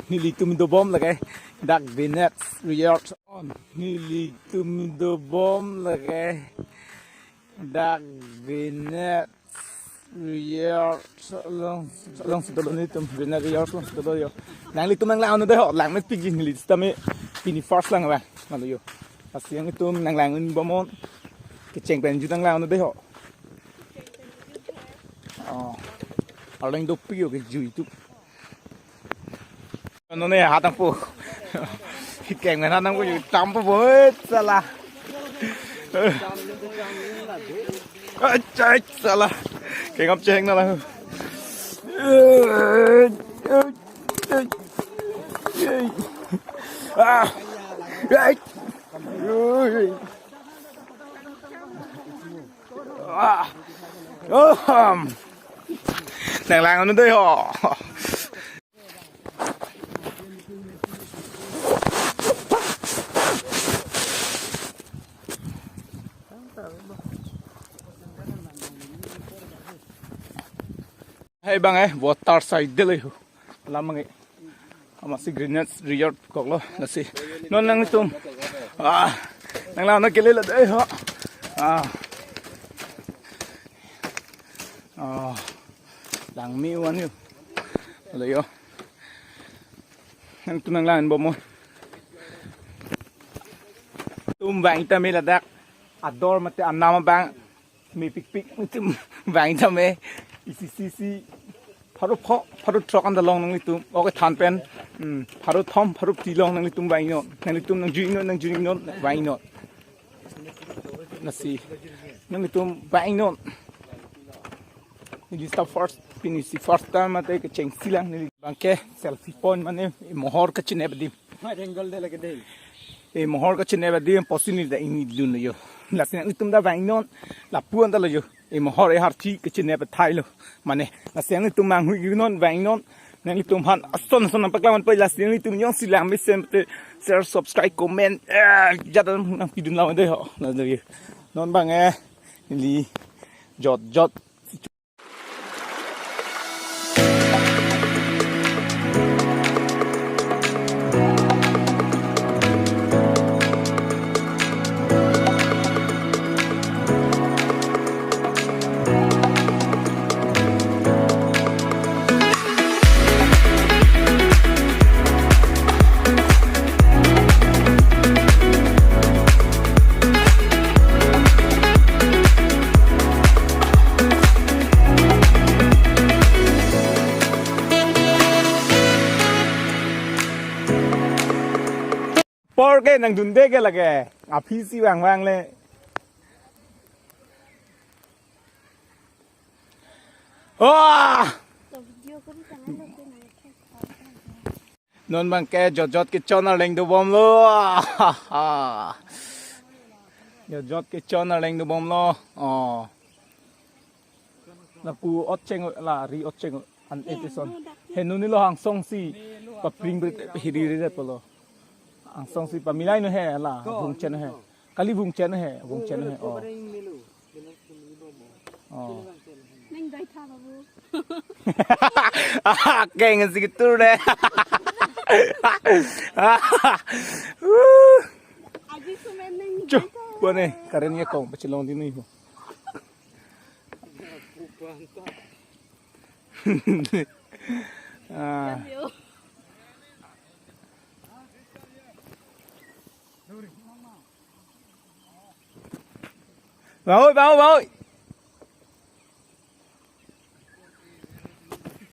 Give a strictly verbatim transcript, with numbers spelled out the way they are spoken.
Nelitum dobom lake dak Venus Resort. Nelitum dobom lake dak Venus Resort along, alongsi dolo nelitum, Venus Resort alongsi dolo yo. Nanglitum nanglang-un-e dei ho, langmepikji neli sitame pini first lang abang. Malo yo. Lasi nanglitum nanglang-un bomnon. Kecheng pen ju nanglang-un-e dei ho. Oh. Arleng dopik yo kejui tu. Nonne hat nangpo. Keng men hat nangpo, ju tampo bo, eh, sala. Achai, sala. Keng ap cheng na la. Ah. Ai. Ah. Oh. Nanglang-un-e dei ho. Hai bang eh, water side de le hu. Lam bang eh. Amatsi Green Hills Resort koklo, lasi. Non nanglitum. Ah, nanglang-un-e kele la dei ho. Ah. Ah. Langme-un yo. Alo yo. Nangtum nanglang-un bomnon. Tum vang tame ladak. Ador mate anam abang. Mepikpik nelitum vang tame. Isi isi isi. Pharo pho, pharo throk anta long nanglitum. Okay, than pen. Hmm. Pharo thom, pharo phli long nanglitum vangnon. Nanglitum nangjui-iknon, nangjui-iknon, vangnon. Lasi. Nanglitum vangnon. Neli ta first, pini si first time mate kechengsi lang neli. Bang ke selfie point mane, eh, mohor kachinep adim. Wide angle de lake dei. Eh, mohor kachinep adim, posi neli ta ingni dun lo yo. Lasi nanglitum ta vangnon, lapu anta lo yo. Eh, mohor eh harthi kachinep athai lo. Mane, lasi nanglitum manghu-iknon, vangnon. Nanglitum aphan ason ason nangpaklang-un pei, lasi nanglitum jongsi lang mesen te share, subscribe, comment. Eh, jada nangpidun lang dei ho. Lasi yo. Non bang eh, neli jot jot. Apor ke nangdunde ke lake. Aphi si vang vang le. Wah! Non bang ke jot jot kechon arleng dobomlo. Jot jot kechon arleng dobomlo. Oh. Lapu ot cheng la ri ot cheng an etison. Henu nilo angsong si papring brit hiri ri det polo. Angsong si pamilai no he la vung chen he. Kali vung chen he, vung chen he. Oh. Oh. Neng dai tha babu. Ah, keng si ketur de. Aji sumen neng dai tha. Cho, bone, karen ye kong pachelong di ni ho. Ah. Baoi, baoi, baoi.